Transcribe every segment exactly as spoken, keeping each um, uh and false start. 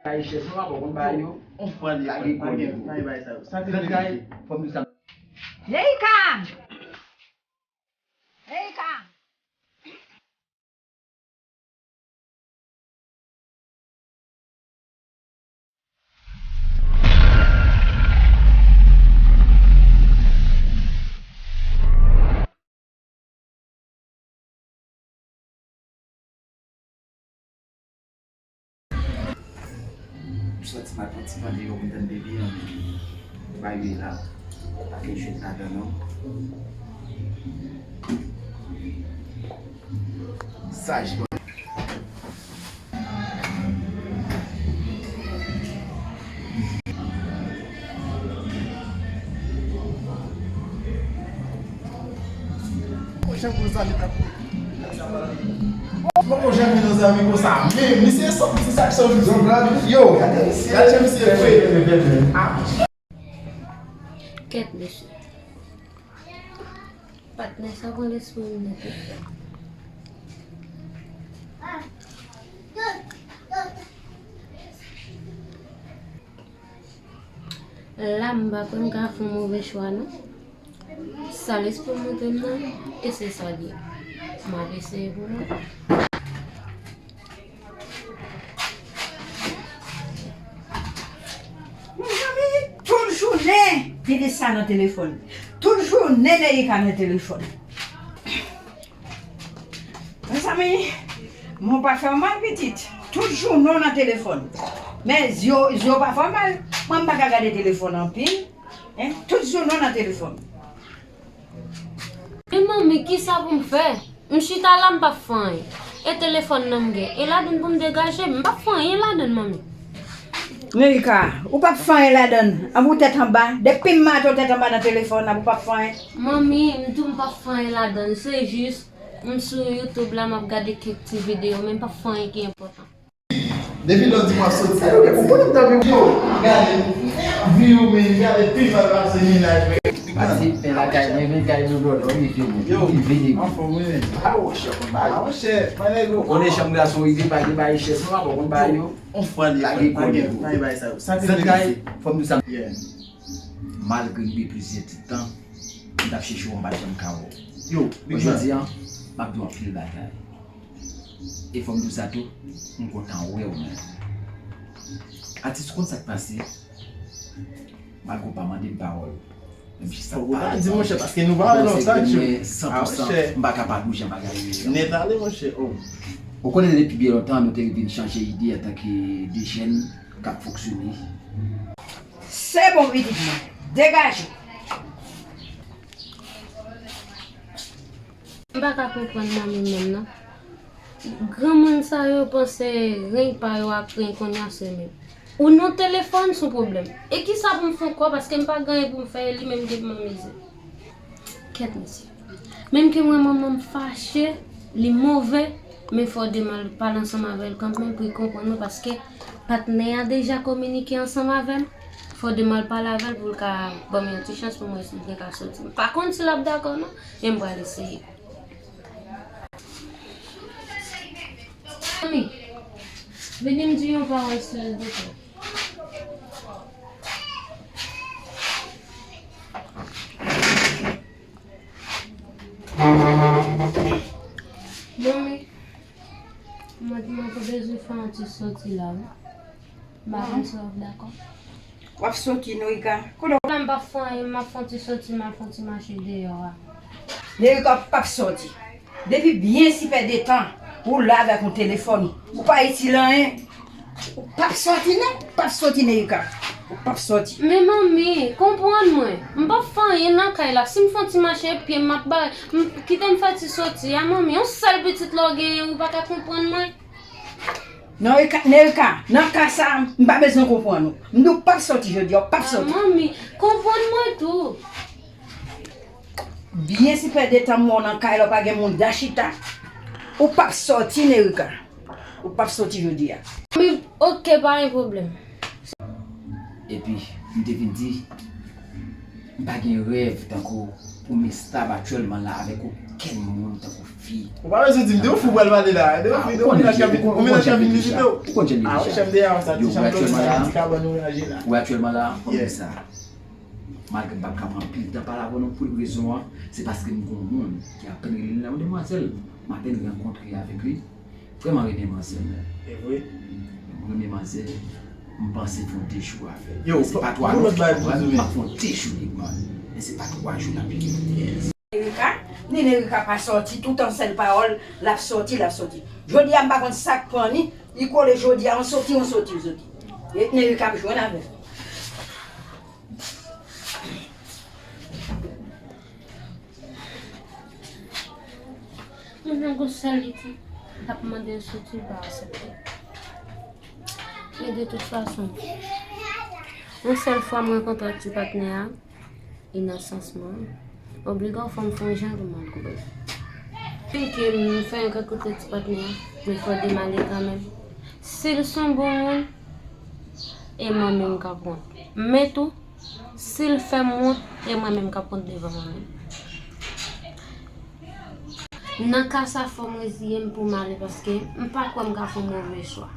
Bay chèch, nou pa konn bay yo. On fwa li lage kò li. Lage bay sa yo. Sa te vle di. Fò m di sa. Leika! Leika! M sòti maten ti tande yo kontan bebe an. Bay yo la. Pa gen jwèt ladan non. Saj bon. Poko janm gen yon zanmi konsa menm. Li se sòt, se sa k sòt. Yo, gade misye, gade misye fre. Kèt mesye. Patnè sa pran lespri m nèt wi. La m pa kwè m ka fè yon move chwa non. Sa lespri m montre m nan, e se sa l ye. M ap eseye pou mwen. Mezanmi, tout jounen Dede sa nan telefòn. Tout jounen Neika nan telefòn. Mezanmi, mwen pa fè w mal pitit. Tout jounen w nan telefòn. Men zye w, zye w pa fè w mal. Mwen m pa ka gade telefòn anpil. Hein? Tout jounen w nan telefòn. Men manmi, kisa pou m fè? M chita la, m p ap fè anyen. E telefòn nan m gen. E ladann pou m degaje m. M p ap fè anyen ladann, manmi. Neika, ou p ap fè anyen ladann. An pou tèt anba. Depi m mate w tèt anba nan telefòn nan, ou p ap fè anyen. Manmi, m di w m p ap fè anyen ladann. Se jis, m sou YouTube la, m ap gade kèk ti videyo, men m p ap fè anyen ki enpòtan. Depi lè w di m w ap soti, sa yo gen pou konnen m t ap viv. Yo, gade, vi w, men gade, pi mal pase mennaj mwen. Pati pen lakay mwen, men kay nou dòdò, wi, fini. Yo, anfòm, wi, men. A, monchè, konn bagay. A, monchè, mwen nèg yo. Ou konnen chanm gason, wi, pa gen bay chèch, nou pa konn bay yo. On fwa li lage kò li. Pa gen bay sa yo. Sa te vle di. Fò m di sa. Yeah. Malgre m gen plizyè ti tan, m t ap chèche w, m pa t janm ka wè w. Yo, Big Man. Jodi a, m ap di w anpil bagay. E fò m di w sa tou, m kontan wè w menm. Atis, ou konn sa k pase? Malgre w pa mande m pawòl, menm si sa pa di, monchè, paske nou pa wè lontan, tchou. San pou san, m pa ka pa bouje bagay yo. Nèt ale, monchè, oh. Ou konnen depi byen lontan, nou te vin chanje ide antanke de jèn k ap fonksyone. Se bon, pitit mwen. Degaje w. M pa ka konprann manmi menm non. Granmoun sa yo panse reny pa yo ak reny kounye a se menm. Ou nan telefòn se yon pwoblèm. E kisa pou m fè ankò paske m pa gen anyen pou m fè e li menm gen pou m anmize. Kèt mesye. Menm ke mwen manman m fache, li move, men fò Dema al pale ansanm avè l kanmenm pou l konprann mwen paske patnè a deja kominike ansanm avè m. Fò Dema al pale avè l pou l ka ban m yon ti chans pou m wè si m te ka soti. M pa konn si l ap dakò non, men m pral eseye. Manmi, vini m di yon pawòl silvouplè. Manmi, mwen, mwen te bezwen fè yon ti soti la wi. M pa konn si w ap dakò. W ap soti, Neika? Kote w... La m p ap fè anyen, m ap fè yon ti soti, m ap fè yon ti mache deyò a. Neika p ap soti. Depi byen sipè de tan, ou la avèk yon telefòn, ou pa itil anyen. Ou p ap soti non, ou p ap soti, Neika. Ou p ap soti. Men manmi, konprann mwen. M p ap fè anyen nan kay la. Si m fè yon ti mache pye m, m ap bare. M, kite m fè ti soti a, manmi. Yon sèl pitit la w genyen, ou pa ka konprann mwen? Neika, Neika, nan ka sa, m pa bezwen konprann ou. M di w p ap soti jodi a, w p ap soti. Manmi, konprann mwen tou. Byen sipè de tan m wè w nan kay la, w pa gen mouda chita. Ou p ap soti, Neika. Ou p ap soti jodi a. Manmi, oke, pa gen pwoblèm. Epi, m te vin di, m pa gen rèv tankou pou m estab aktyèlman la avèk okenn moun tankou fi. Ou pa bezwen di m de yon fi w pral pale la. De yon fi, de yon mennaj k ap vin, yon mennaj k ap vin vizite w. Ou konn jan li deja. Ah, wi, chanm de a, sa ti chanm dlo, sa ti kabann ou raje la. Ou aktyèlman la, kòm sa. Malgre m p ap ka pran anpil tan pale avè w non pou rezon an, se paske m gen yon moun ki apèn rele m la, yon demwazèl, m apèn rankontre avèk li. Vrèman renmen manzè, men. E vre? Mwen renmen manzè, m panse fè yon de jou avè l. Yo, men se pa twa non, lòt bagay pou di, m ap fè yon de jou, big man. Men se pa twa jou n ap ye. Yes. Erika, ni Erika pa sòti, tout an sèl pawòl, l ap sòti, l ap sòti. Jodi a, m pa konn sa k pran ni, li kole jodi a, on sòti, on sòti, on sòti. E Erika ap jwenn avè l. Mwen menm gon sèl li di, l ap mande l soti, l pa aksepte. Men de tout fason, yon sèl fwa m rankontre ak ti patnè a, inosans mwen, obliga w fò m fè yon jan pou m al koube. Fin ke m fè yon rankontre ti patnè a, men fò de m ale kanmenm. Si l se yon bon moun, e mwen menm k ap wont. Men tou, si l fè m wont, e mwen menm k ap wont devan mwen menm. Nan ka sa, fò m reziye m pou m ale, paske m pa kwè m ka fè yon move chwa.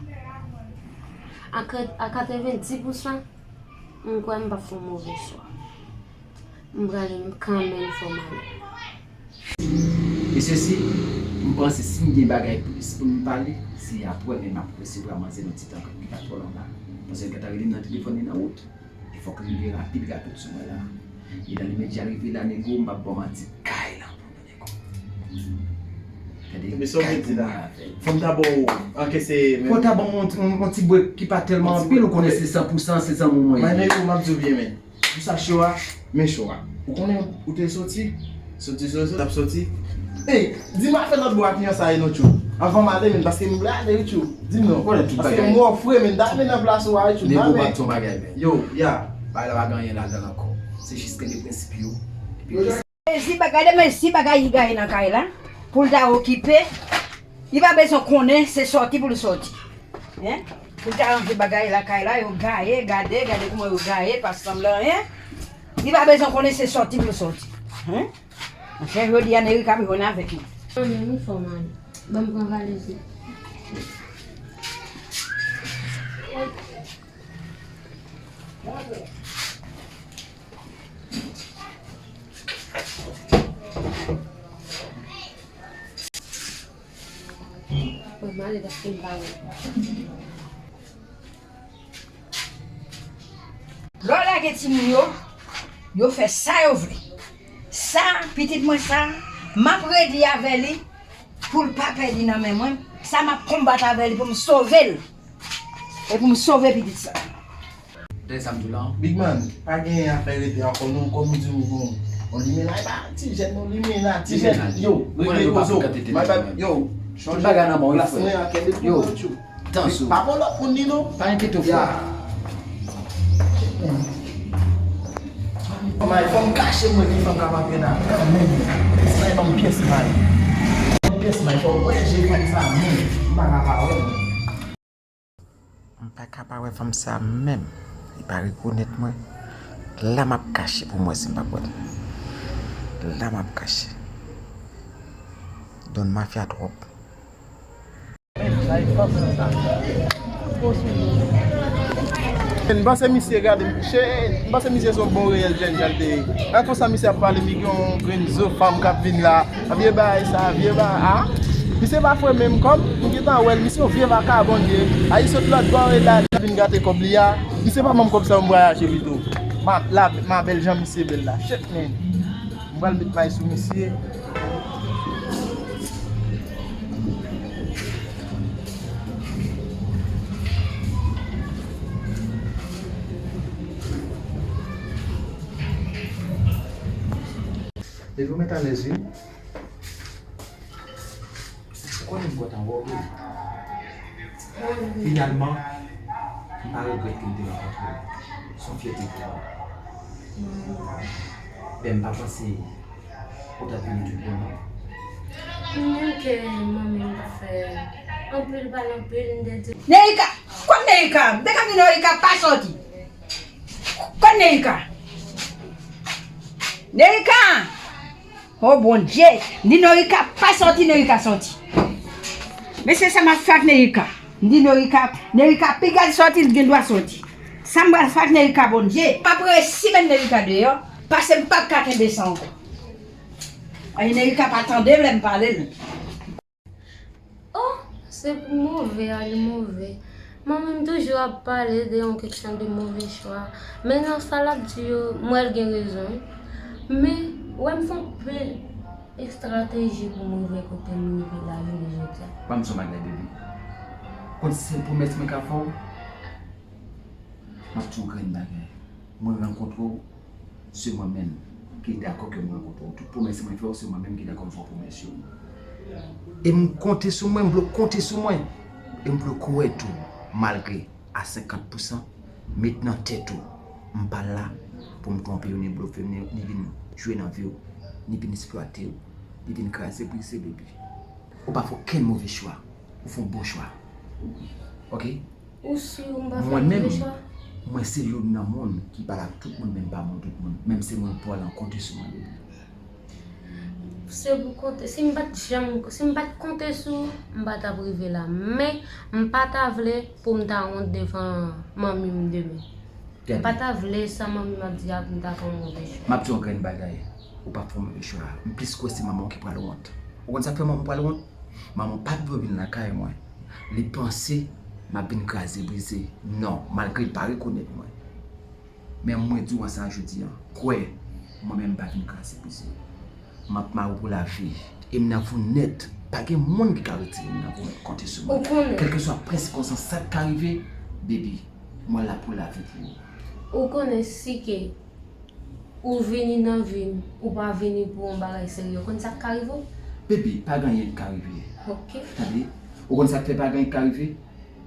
A ka-, a katrevenndis pousan, m kwè m p ap fè yon move chwa. M prale kanmenm, fò m ale. E sesi, m panse si m gen bagay plis pou m pale, se apre, men m ap resevwa manzè nan ti tan ki pa twò longa. Paske l gentan rele m nan telefòn, li nan wout. E fòk m rive rapid, rapid sou mwen la. E nan limedya rive la, nego, m p ap ba w manti, kay la pou nou, nego. Gade, men sa w vle di la? Fò m ta ba w, anke se menm. Fò w ta ban m yon, yon, yon ti brek ki pa tèlman anpil, ou konnen se san pou san, se zanmi w mwen ye. Men nego, m ap di w byen, men. Pou sa cho a, men cho a. Ou konnen ou te soti, soti, soti, soti, t ap soti. Ey, di m afè lòt bò a, kliyan sa ye non, tchou. Anvan m ale, men, paske m vle ale, wi, tchou. Di m non. Ou konnen tout bagay. Paske m wè w fre, men, m ta vle nan plas ou a, wi, tchou. Nego, m ap di yon bagay, men. Yo, ya. Bagay la pa gen anyen ladan l ankò. Se jis kenbe prensip yo. Epi mezi bagay, de mezi bagay li gaye nan kay la. Pou l ta okipe, li pa bezwen konnen se sòti pou l sòti. Hein? Pou l ta ranje bagay lakay la, yo gaye, gade, gade kouman yo gaye, pa sanble anyen. Li pa bezwen konnen se sòti pou l sòti. Hein? Monchè, jodi a, Erika ap jwenn avèk li. Mwen menm, fò m ale. Ban m pran valiz li. Mwen m ale paske m pa wè. Lè w lage timoun yo, yo fè sa yo vle. Sa, pitit mwen sa, m ap redi avè li pou l pa pèdi nan men mwen. Sa m ap konbat avè li pou m sove l. E pou m sove pitit sa. Tande sa m di w la. Big man, pa gen afè rete ankò non, kòm ou di w bon. On limen la, e pa ti jèn non, limen la, ti jèn. Yo, regle koze w. Yo, chanje plas mwen an, kenbe pou mwen, tchou. Tanso. Pa pou lòt moun ni non. Pa enkyete w, frè. May, fò m kache mwen ki fanm k ap antre la. Kanmenm. May, ban m pyès may. Ban m pyès may, fò m wè je fanm sa menm. M pa ka pa wè l. M pa ka pa wè fanm sa menm. Li pa rekonèt mwen. La m ap kache pou m wè si m p ap wè l. La m ap kache. Don mafya twòp. M panse misye gade m kouche, m panse misye se yon bon reyèl jènjan l te ye. Gad konsa misye ap pale, mi gen yon grenn zo fanm k ap vin la. Vye bagay sa, vye bagay, a? Misye pa fre menm kòb, m gentan wè l, misye yon vye vakabon l ye. A, li sot lòt bò, e la, li vin gate kòb li a. Misye pa ban m kòb sa, m vwayaje pito. Ma, la, ma bèl jan misye bèl la. Shit, man. M pral met may sou misye. Depi w met alèz, wi. Ou konnen m kontan wè w, wi. Finalman, m pa regrèt ke m te rankontre w. Se yon fyète pou mwen. Men m pa panse ou t ap vini tout bon, non. Mwen menm ke manmi m pa fè anpil pale anpil, m te di. Neika! Kot Neika? M te ka di Neika pa sòti. Kot Neika? Neika! O Bondye, m di Norika pa sòti, Norika sòti. Men se sa m ap fè ak Nerika. M di Nerika, Nerika piga l sòti, l gen dwa sòti. Sa m pral fè ak Nerika, Bondye? M ap resi met Nerika deyò, paske m p ap ka kenbe sa ankò. Ay, Nerika pa tande m lè m pale l. Oh, se pou move a li move. Manmi m toujou ap pale de yon keksyon de move chwa. Men nan sa l ap di yo, m wè l gen rezon wi. Men, w wè m fè anpil estrateji pou m rive kote m rive la jounen jodi a. Ban m di w yon bagay, baby. Konn sèl pwomès mwen ka fè w? M ap di w yon grenn bagay. Mwen rankontre w, se mwen menm ki dakò ke m rankontre w. Tout pwomès mwen fè w, se mwen menm ki dakò m fè w pwomès yo. E m konte sou mwen, m vle w konte sou mwen. E m vle w kwè tou, malgre a senkant pousan, met nan tèt ou, m pa la pou m twonpe w, ni blofe w, ni, ni vin jwe nan vi w, ni vin eksplwate w, ni vin kraze brize, baby. Ou pa fè okenn move chwa. Ou fè yon bon chwa. Oke? Ou si ou m pa fè move chwa? Mwen menm, mwen se youn nan moun ki pale ak tout moun, men m pa moun tout moun. Menm se moun pa w lan, konte sou mwen, baby. Se pou konte, si m pa t janm, si m pa t konte sou ou, m pa t ap rive la. Men, m pa ta vle pou m ta wont devan manmi m demen. M pa ta vle sa manmi m ap di a pou m ta fè yon move chwa. M ap di w yon grenn bagay, ou p ap fè yon move chwa. M plis kwè se manman w ki pral wont. Ou konn sa k fè manman w pral wont? Manman w pa t vle w vin lakay mwen. Li panse m ap vin kraze brize. Non, malgre l pa rekonèt mwen. Men mwen di w sa jodi a, kwè, mwen menm m pa vin kraze brize. M ap mare w pou lavi. E m nan vou nèt. Pa gen moun ki ka retire m nan vou mwen. Konte sou mwen. Kèlkeswa prens konsan sa k ka rive, baby, mwen la pou lavi pou ou. Ou konnen si ke ou vini nan vi m, ou pa vini pou yon bagay serye, ou konn sa k ka rive w? Baby, pa gen anyen k ka rive. Ok. Tande, ou konn sa k fè pa gen anyen k ka rive?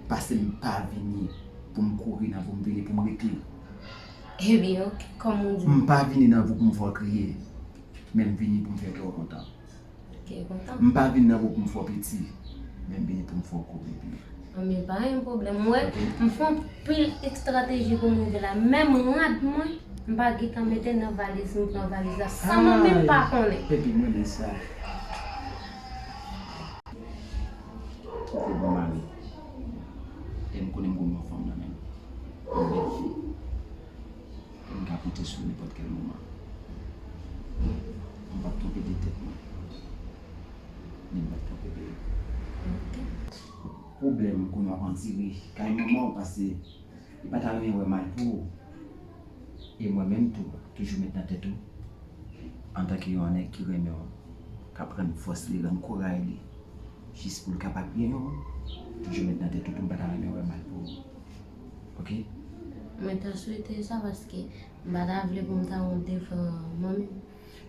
Paske m pa vini pou m kouri nan vi w, m vini pou m rete. Ebyen, ok, kòm ou di. M pa vini nan vi w pou m fè w kriye, men m vini pou m fè kè w kontan. Kè w kontan. M pa vini nan vi w pou m fè w piti, men m vini pou m fè w gwo, baby. Anben, pa gen pwoblèm. Ou wè, m fè anpil estrateji pou m rive la. Menm rad mwen, m pa gentan mete nan valiz, m pran valiz la san manmi m pa konnen. Baby, m renmen sa. Ou te bon mari. E m konnen m gon bon fanm nan men m. Yon bèl fi. E m ka konte sou ou nenpòt kèl moman. M p ap twonpe de tèt mwen. Ni m p ap twonpe de ou. Pwoblèm kounye w ap andire kay manman w pase li pa ta renmen wè mal pou ou. E mwen menm tou, toujou met nan tèt ou, antanke yon nèg ki renmen w, k ap rann fòs li, rann kouray li, jis pou l kapab byen yon, toujou met nan tèt ou pou m pa ta renmen wè mal pou ou. Oke? Mwen ta swete sa paske m pa ta vle pou m ta wont devan manmi m.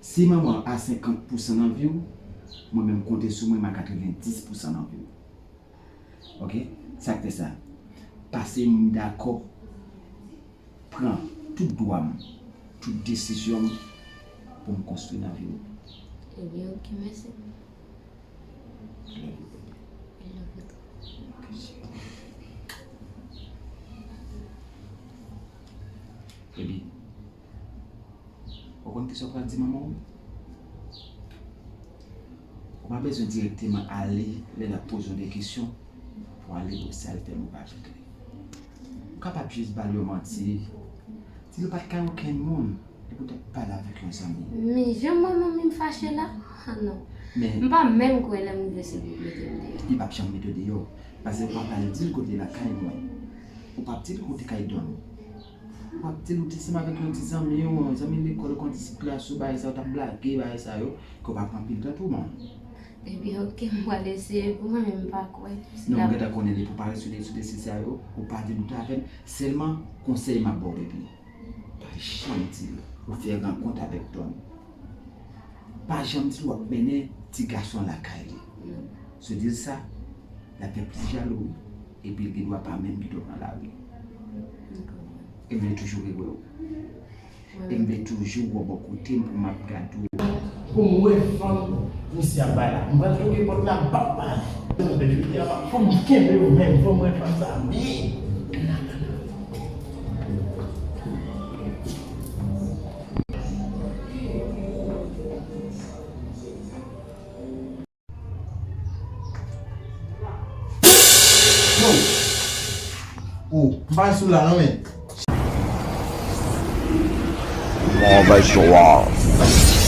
Si manman w a senkant pousan nan vi w, mwen menm konte sou mwen, m a katrevenndis pousan nan vi w. Oke? Sa k fè sa? Paske m dakò pran tout dwa m, tout desizyon m pou m konstwi nan vi w. Ebyen, oke, mèsi. I love you, baby. I love you too. Baby, ou konn kisa w pral di manman w? Ou pa bezwen dirèkteman ale lè l ap poze w de kesyon pou ale bwè sa l fè m ou pa vle. Ou kapab jis ba l yon manti. Di l ou pa t kay okenn moun, epi w t ap pale avèk yon zanmi. Men jan manman m fache la, ah non. M pa menm kwè lè m rive se pou l mete m deyò. Li p ap janm mete w deyò. Paske ou pa pral di l kote lakay mwen. Ou p ap di l kote kay Don. Ou p ap di l ou te ansanm avèk yon ti zanmi w, yon zanmi lekòl, ou konn ti klas ou, bagay sa yo, t ap blage, bagay sa yo, ke w pa pran anpil tan tou, man. Ebyen, oke, m pral eseye pou mwen, men m pa kwè. Non, m gentan konnen depi w pare sou de, sou de sisi a yo, ou pa di l ou t avè m. Sèlman, konsèy m ap ba w, baby. Pa janm di l ou fè rankont avèk Don. Pa janm di l w ap mennen ti gason lakay li. Si w di l sa, l ap fè plis jalou, wi. Epi l gen dwa pa menm kite w nan lari. E m vle toujou rewè w. E m vle toujou wè w bò kote m pou m ap gade w. Pou m wè fanm misye ap bay la. M pral toke pòt la, m p ap pale. Fò m kenbe w menm, fò m wè fanm sa byen. Oh, m pa sou la non men. Mauvaise joie.